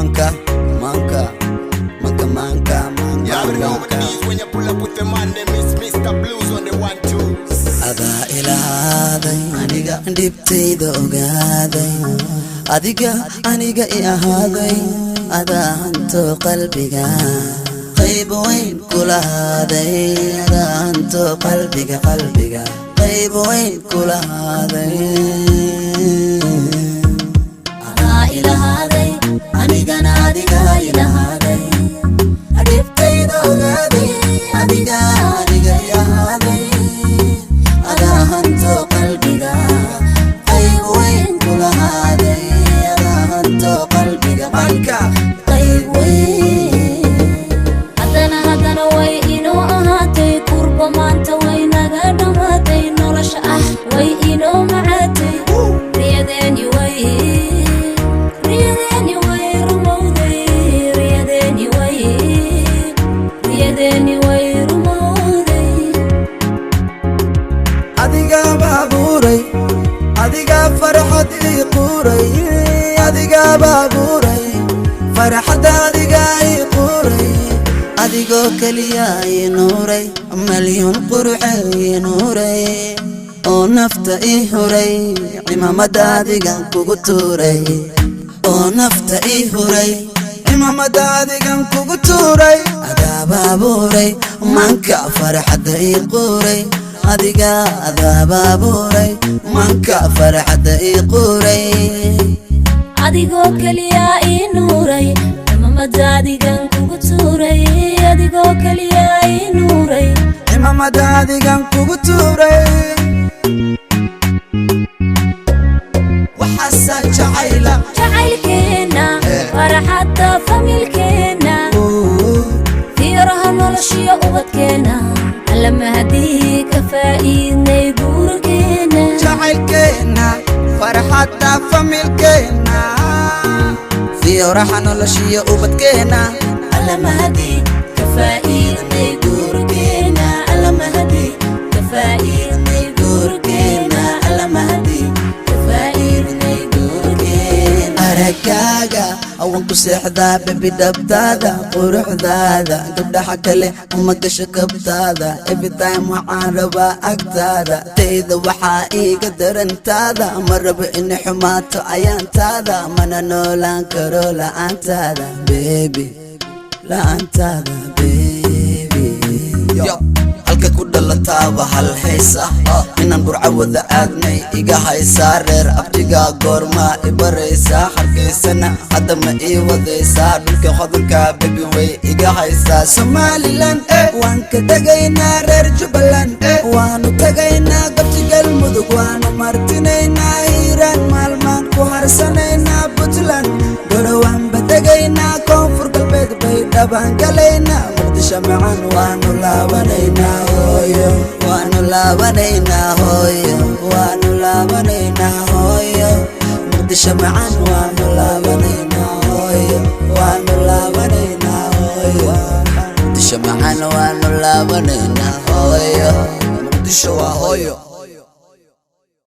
Manka, manka, manka, manka, You already know what manka. it is when you pull up with the man, them is Mr. Blues on the one twos. Adaa ilaaday, aniga dhibtayda ogaaday, adiga aniga i ahaaday, adaa hanto qalbiga qayb weyn kulahaaday, adaa hanto qalbiga, qalbiga qayb weyn kulahaaday. Adaa ilahaaday, anigana adiga ilahaaday, dhibtayda ogaaday, Adiga aniga i ahaaday, adaa hanto qalbiga qayb weyn kulahaaday, adaa hanto qalbiga, manka qayb weyn. Haddana, haddana way inoo ahaatay, kurba maanta way naga dhammaatay, nolosha ah way inoo macaatay, riyadeeni way, riyadeeni way rumowday, riyadeeni way, riyadeeni way rumowday. Adigaa baabuuray, adigaa farxad ii quuray, adigaa baabuuray farxadda, adigaa ii quuray, adigoo keliya ii nuuray, malyuun quruxe ii nuuray oo nafta ii huray, cimaamada adigan kugu tuuray, oo nafta ii huray, cimaamada adigan kugu tuuray. Adaa baabuuray manka farxadda ii quuray, adiga adaa baabuuray manka farxadda ii quuray. Adigoo keliya ii nuuray, cimaamada adigan kugu tuuray, adigoo keliya ii nuuray, Cimaamada adigan kugu tuuray. Waxaasaa jacayla. Jacaylkeenna, farxadda familkeenna, fiiraha noloshiyo ubadkeenna, Alla mahadii ka faa'iidnay guurkeenna. Jacaylkeenna, farxadda familkeenna, fiyoraha noloshiyo ubadkeenna. Alla mahadii ka faa'iidnay guurkeenna, Alla mahadii ka faa'iidnay guurkeenna, Alla mahadii ka faa'iidnay guurkeenna. Aragaaga awan ku seexdaa, baby, dhabtaada quruxdaada gabdhaha kale uma gasho kabtaada. Every time waxaan rabaa agtaada, tayda waxaa iiga darantaada, ma rabo inay xumaato ayaantaada, mana noolaan karo la'aantaada, baby, la'aantaada, baby. Yo, halka ku dhalataaba hal haysa, inaan Burca wada aadnay iga haysaa, reer abtiga goormaa i baraysaa, Hargeysana hadda ma ii wadaysaa, dhulka hodanka, baby, way iga haysaa. Somaliland waan ka tegaynaa, reer Jubbaland waanu tegaynaa, gabti Galmudug waanu martinaynaa, Hiiraan maalmaan ku harsanaynaa, Puntland Gorowaanba tegaynaa, Koonfur Galbeed bay dhabaan galaynaa, Muqdisho macan waanu laabanaynaa, hooyo, waanu laabanaynaa, hooyo, waanu laabanaynaa, hooyo, Muqdisho macan waanu laabanaynaa, hooyo, waanu laabanaynaa, hooyo, Muqdisho macan waanu laabanaynaa, hooyo, Muqdisho waa hooyo.